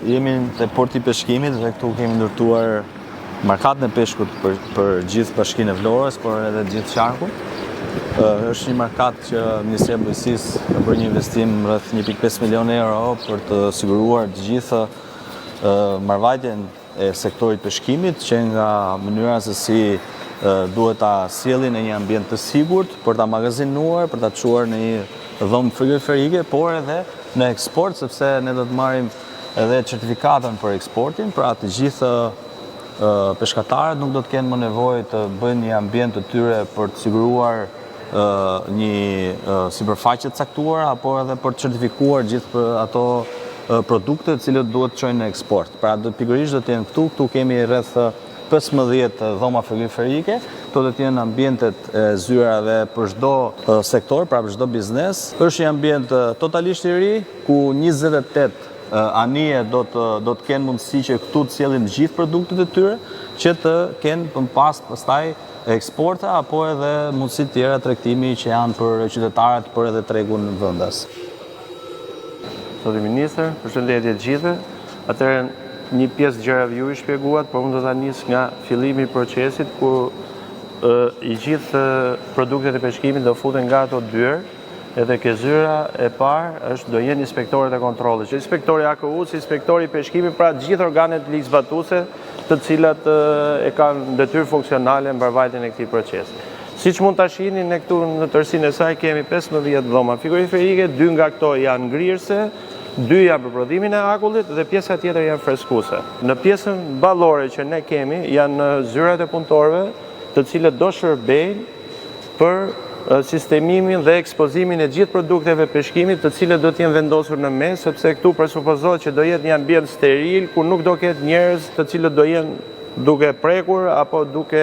Jemi te porti i peshkimit dhe këtu kemi ndërtuar markatën e peshkut për, për gjithë bashkinë e Vlorës, por edhe gjithë qarkun. Është një markatë që Ministria e Bujqësisë ka bërë një investim rreth 1.5 milion euro për të siguruar të gjithë mbarëvajtjen e sektorit peshkimit, që nga mënyra se si duhet ta sjellin në një ambient të sigurt për ta magazinuar, për ta çuar në një dhomë frigoriferike, por edhe në eksport, sepse ne do të marrim edhe certifikatën për eksportin, pra të gjithë peshkatarët nuk do të kenë më nevojë të bëjnë një ambient të tyre për të siguruar një sipërfaqe të caktuar apo edhe për të certifikuar gjithë ato produkte të cilët duhet të çojnë në eksport. Pra do pikërisht do të jenë këtu, këtu kemi rreth 15 dhoma frigoriferike, këto do të jenë ambientet e zyrave për çdo sektor, pra për çdo biznes. Është një ambient totalisht i ri, ku 28 anije do të do të kenë mundësi që këtu të sjellin gjithë produktet e tyre, që të kenë më pas pastaj eksporte apo edhe mundësi të tjera tregtimi që janë për qytetarët, por edhe tregun vendas. Zoti ministër, përshëndetje të gjithëve. Atëherë një pjesë gjërave ju i shpjeguat, por unë do ta nis nga fillimi i procesit ku i gjithë produktet e peshkimit do futen nga ato dyer, edhe ke zyra e parë është do jenë inspektorët e kontrollit, që inspektori i AKU-së, inspektori i peshkimit, pra gjithë organet ligjzbatuese të cilat e kanë detyrë funksionale mbarëvajtjen e këtij procesi. Siç mund ta shihni, ne këtu në tërësinë e saj kemi 15 dhoma frigoriferike, dy nga këto janë ngrirëse, dy janë për prodhimin e akullit dhe pjesa tjetër janë freskuese. Në pjesën ballore që ne kemi janë zyrat e punëtorëve, të cilët do shërbejnë për sistemimin dhe ekspozimin e gjithë produkteve peshkimit, të cilët do të jenë vendosur në mes, sepse këtu presupozohet që do jetë një ambient steril, ku nuk do ketë njerëz të cilët do jenë duke prekur apo duke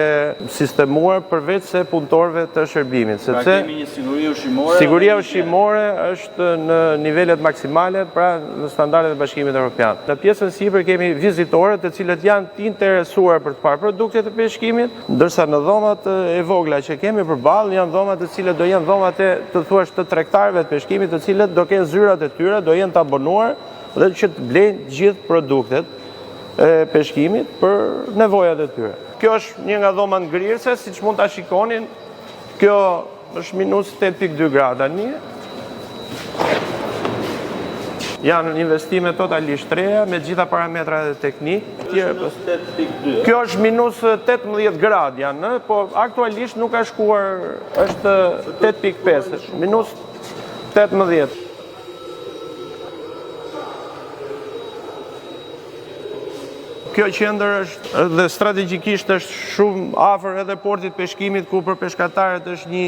sistemuar përveç se punëtorëve të shërbimit, pra sepse kemi një siguri ushqimore. Siguria ushqimore është në nivelet maksimale, pra në standardet e Bashkimit Evropian. Në pjesën sipër kemi vizitorët të cilët janë të interesuar për të parë produktet e peshkimit, ndërsa në dhomat e vogla që kemi përballë janë dhomat të cilat do jenë dhomat e të thuash të tregtarëve të peshkimit, të cilët do kenë zyrat e tyre, do jenë të abonuar dhe që të blejnë gjithë produktet e peshkimit për nevojat e tyre. Kjo është një nga dhomat ngrirëse, siç mund ta shikoni, kjo është minus 8.2 gradë tani. Janë investime totalisht të reja, me gjitha parametrat e teknikë. Kjo është minus 18 gradë janë, po aktualisht nuk ka shkuar, është 8.5, minus 18. Kjo qendër është dhe strategjikisht është shumë afër edhe portit peshkimit ku për peshkatarët është një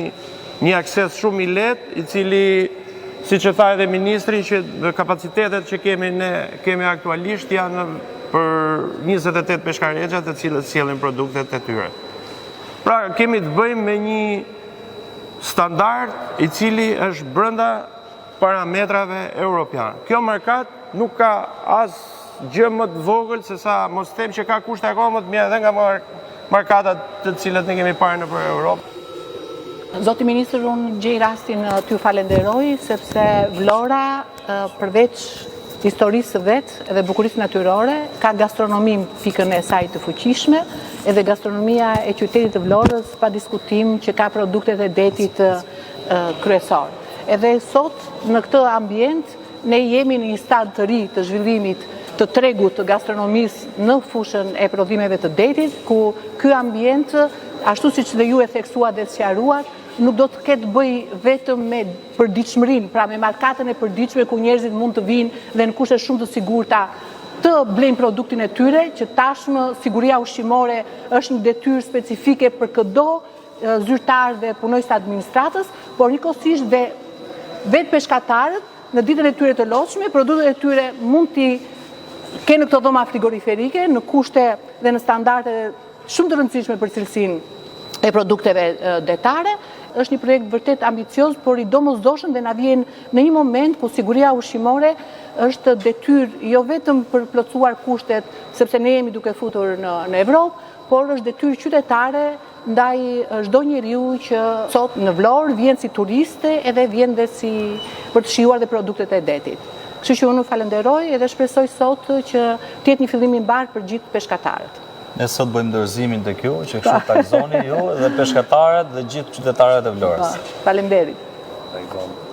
një akses shumë i lehtë, i cili siç e tha edhe ministri që kapacitetet që kemi ne kemi aktualisht janë për 28 peshkarexha të cilët sjellin produktet e tyre. Pra kemi të bëjmë me një standard i cili është brenda parametrave europianë. Kjo markatë nuk ka asgjë më të vogël se sa mos them që ka kushte akoma më të mira edhe nga markatat të cilat ne kemi parë nëpër Europë. Zoti Ministër, unë gjej rastin t'ju falenderoj, sepse Vlora përveç historisë së vet edhe bukurisë natyrore, ka gastronominë pikën e saj të fuqishme, edhe gastronomia e qytetit të Vlorës pa diskutim që ka produktet e detit kryesor. Edhe sot në këtë ambient ne jemi në një stad të ri të zhvillimit të tregut të gastronomisë në fushën e prodhimeve të detit, ku ky ambient, ashtu siç dhe ju e theksuat dhe sqaruat, nuk do të ketë të bëjë vetëm me përditshmërinë, pra me markatën e përditshme ku njerëzit mund të vijnë dhe në kushte shumë të sigurta të blejnë produktin e tyre, që tashmë siguria ushqimore është një detyrë specifike për këdo zyrtar dhe punonjës të administratës, por njëkohësisht dhe vetë peshkatarët në ditën e tyre të lodhshme, produktet e tyre mund t'i kenë në këto dhoma frigoriferike në kushte dhe në standarde shumë të rëndësishme për cilësinë e produkteve detare. Është një projekt vërtet ambicioz, por i domosdoshëm dhe na vjen në një moment ku siguria ushqimore është detyrë jo vetëm për plotësuar kushtet, sepse ne jemi duke futur në në Evropë, por është detyrë qytetare ndaj çdo njeriu që sot në Vlorë vjen si turiste edhe vjen dhe si për të shijuar dhe produktet e detit. Kështu që unë ju falenderoj edhe shpresoj sot që të jetë një fillim i mbarë për gjithë peshkatarët. Ne sot bëjmë dorëzimin tek ju, që kështu ta gëzoni ju dhe peshkatarët dhe gjithë qytetarët e Vlorës. Po, faleminderit. Ta gëzoni.